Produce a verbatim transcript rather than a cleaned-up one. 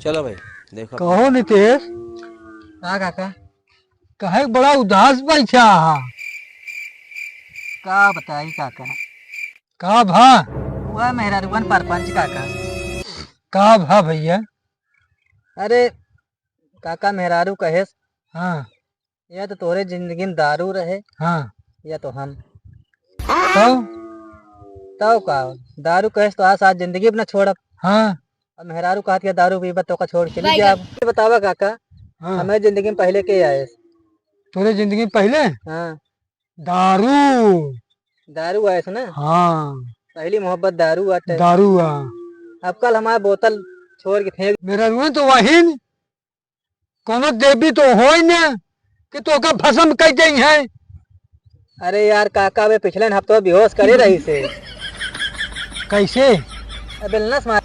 चलो भाई, देखो। कहो नितेश। का काका? काहे बड़ा उदास बैठा हा? का बताई काका? का भा? हुआ मेहरारुअन परपंच काका। का भा भैया? अरे काका, मेहरारू कहेस, हाँ। या तो तोहरे जिंदगी में दारू रहे, हाँ। या तो हम। तब? तब का? दारू कहेस तो आज साथ जिंदगी भी ना छोड़ब। हाँ। अब मेहरारू कहत के दारू पीबा तो का छोड़ के ले जाब। बतावा काका, हाँ। हमें जिंदगी में पहले के आएस? तोरे जिंदगी में पहले? हाँ। दारू। दारू आएस ना? हाँ। पहली मोहब्बत दारू आटे। दारू आ। अब कल हमार बोतल छोड़ के फेंक। मेहरारू तो वहीन कोनो देवी तो होई न कि तोका भस्म कइ देइहैं। अरे यार काका, वे पिछले हफ्ते बेहोश करे रहिसे। कैसे? अबे नस मार।